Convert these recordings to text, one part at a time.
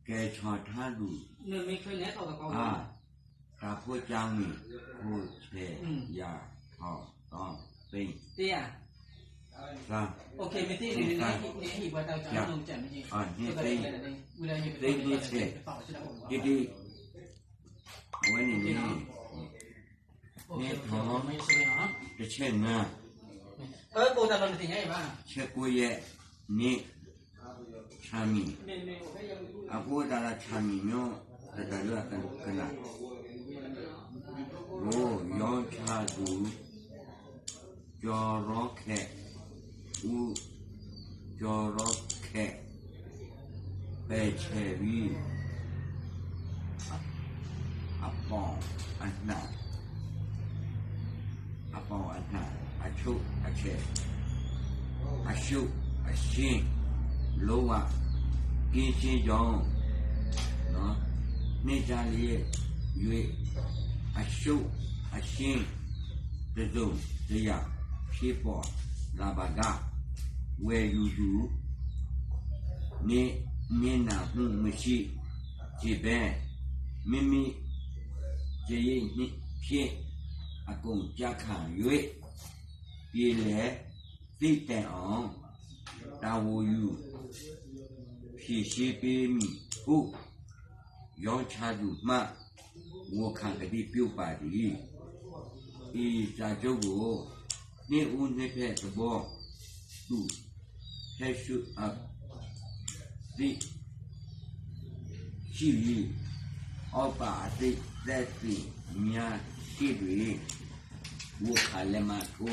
ကဲထီၣ်ထါဒူၣ် အါ တၢ်ဖိကၠါမ့ၢ် ခိၣ်ဆဲးယၤထီၣ်သီသ့ သၢ သၢ သၢ သ့သ့ သ့သ့ တဒု အဝဲန့ၣ်န့ၣ် န့ၣ်ထီၣ် တဆဲနွံ ဆဲကိးယဲၢ်န့ၣ် ဆၣ်မံၤ အဃိသတးဒီးဆၣ်မံၤမ့ၢ် တတၢ်လၢအကနၣ် အိ ယီၤဆၣ်ဒူၣ် ကၠီရီခဲး အူ ကၠီရီခဲး ပဲာ်ဆဲးဝံ အပီၣ်အနၢ် အပီၣ်အနၢ် အဆိအဆဲး အဆိအဆ့ လိဝဲ က့ဆ့ယီၤ န့ၢ်ကၢလံ ယွ့ အဆိအဆ့ တဒိၣ်တယၣ် ဖံးပီၣ်လၢ်ဘၣ်ဒၣ် ဝဲၢ်ယူၤယူၤ န့ၢ် န့ၢ်နၢ်မူမုၢ်ဆံး က့ဘဲ မ့မ့ၢ် ကယံာ်နံၣ်ဖျ့ အကိၣ်ကၠါခၣ်ယွ့ ပျ့ၤလဲၤသံတဲာ်အီၤ တၢ်ဝိၣ်ယူၤ ဖံးဆ့ပ့မံၤဖိ ယီၤဆၣ်ဒူၣ်မး ဂီၤခါကဒံပျိပာ်ဒ်အံၤ အံၤတၢ်ကၠိဘိ န့ၢ်အူန့ၢ်ဖဲသဘီ တူၢ် ဟဲဆူအ သံ ဆံၣ်လံ အီပာ်အသံသဲသ့ၣ်မံၤဆံၣ်ဒွံၣ် ဂီၤခါလဲၤမၤထိ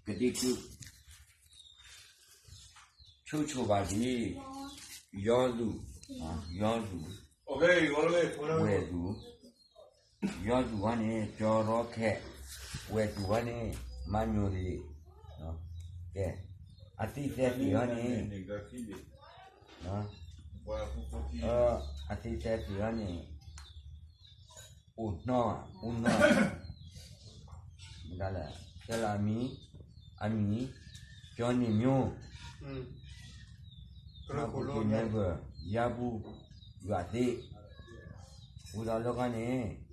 ကဒံကဒူၣ် ဆိဆိဘၣ်ဒ် ယီၤလူၢ် ယီၤလူၢ် ဝဲၢ်လူၢ် ယီၤလူၢ်ဝဲန့ၣ် ကၠီရီခဲး ဝဲၢ်လူၢ်ဝဲန့ၣ် မၤညိၣ်တဂ့ၤ ကဲ အသံသဲသ့ၣ်အီၤန့ၣ် အသံသဲသ့ၣ်အီၤန့ၣ် အိၣ်နီၢ် အိၣ်နီၢ် မတၤလဲၣ် ကဲလၢအမံၤ အမံၤ ကၠီနံၣ်မၠိ ခရၢခိၣ်လိ မဲဘၢၣ် ယါပူၤ ယွၤသ့ ဝံၤဒီးလၢခီန့ၣ်